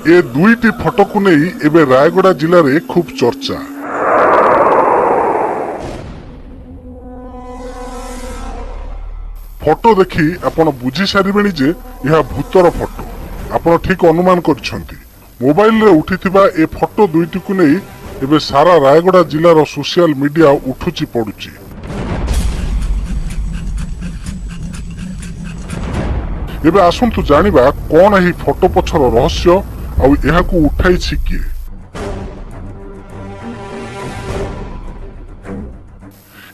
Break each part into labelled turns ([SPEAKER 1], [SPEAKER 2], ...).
[SPEAKER 1] ଏ ଦୁଇଟି ଫଟୋକୁ ନେଇ ଏବେ ରାୟଗଡ଼ା ଜିଲ୍ଲାରେ ଖୁବ୍ ଚର୍ଚ୍ଚା। ଫଟୋ ଦେଖି ଆପଣ ବୁଝି ସାରିବେଣି ଯେ ଏହା ଭୂତର ଫଟୋ। ଆପଣ ଠିକ ଅନୁମାନ କରିଛନ୍ତି। ମୋବାଇଲରେ ଉଠିଥିବା ଏ ଫଟୋ ଦୁଇଟିକୁ ନେଇ ଏବେ ସାରା ରାୟଗଡ଼ା ଜିଲ୍ଲାର ସୋସିଆଲ ମିଡିଆ ଉଠୁଛି ପଡୁଛି। ଏବେ ଆସନ୍ତୁ ଜାଣିବା କଣ ଏହି ଫଟୋ ପଛର ରହସ୍ୟ ଆଉ ଏହାକୁ ଉଠାଇଛି କିଏ?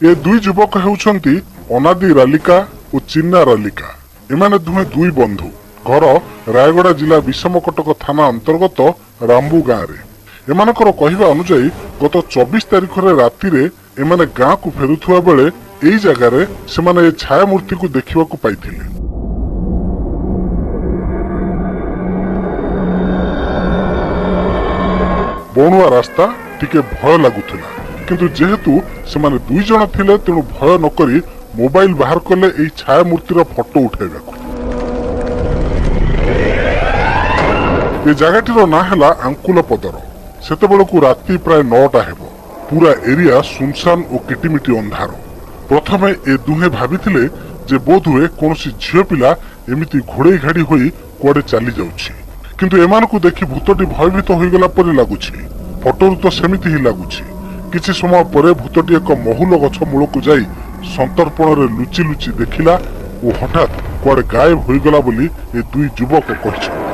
[SPEAKER 1] ଏ ଦୁଇ ଯୁବକ ହେଉଛନ୍ତି ଅନାଦି ରାଲିକା ଓ ଚିନ୍ନା ରାଲିକା। ଏମାନେ ଦୁହେଁ ଦୁଇ ବନ୍ଧୁ। ଘର ରାୟଗଡ଼ା ଜିଲ୍ଲା ବିଷମକଟକ ଥାନା ଅନ୍ତର୍ଗତ ରାମ୍ବୁ ଗାଁରେ। ଏମାନଙ୍କର କହିବା ଅନୁଯାୟୀ ଗତ 24 ତାରିଖରେ ରାତିରେ ଏମାନେ ଗାଁକୁ ଫେରୁଥିବା ବେଳେ ଏଇ ଜାଗାରେ ସେମାନେ ଏ ଛାୟାମୂର୍ତ୍ତିକୁ ଦେଖିବାକୁ ପାଇଥିଲେ। ବଣୁଆ ରାସ୍ତା, ଟିକେ ଭୟ ଲାଗୁଥିଲା, କିନ୍ତୁ ଯେହେତୁ ସେମାନେ ଦୁଇ ଜଣ ଥିଲେ ତେଣୁ ଭୟ ନକରି ମୋବାଇଲ ବାହାର କଲେ ଏଇ ଛାୟାମୂର୍ତ୍ତିର ଫଟୋ ଉଠାଇବାକୁ। ଏ ଜାଗାଟିର ନାଁ ହେଲା ଆଙ୍କୁଲପଦର। ସେତେବେଳକୁ ରାତି ପ୍ରାୟ 9ଟା ହେବ। ପୁରା ଏରିଆ ସୁନସାନ ଓ କିଟିମିଟି ଅନ୍ଧାର। ପ୍ରଥମେ ଏ ଦୁହେଁ ଭାବିଥିଲେ ଯେ ବୋଧହୁଏ କୌଣସି ଝିଅ ପିଲା ଏମିତି ଘୋଡ଼େଇ ଘାଡ଼ି ହୋଇ କୁଆଡ଼େ ଚାଲି ଯାଉଛି, କିନ୍ତୁ ଏମାନଙ୍କୁ ଦେଖି ଭୂତଟି ଭୟଭୀତ ହୋଇଗଲା ପରି ଲାଗୁଛି। ଫଟୋରୁ ତ ସେମିତି ହିଁ ଲାଗୁଛି। କିଛି ସମୟ ପରେ ଭୂତଟି ଏକ ମହୁଲ ଗଛ ମୂଳକୁ ଯାଇ ସନ୍ତର୍ପଣରେ ଲୁଚି ଲୁଚି ଦେଖିଲା ଓ ହଠାତ୍ କୁଆଡ଼େ ଗାୟବ ହୋଇଗଲା ବୋଲି ଏ ଦୁଇ ଯୁବକ କହିଛନ୍ତି।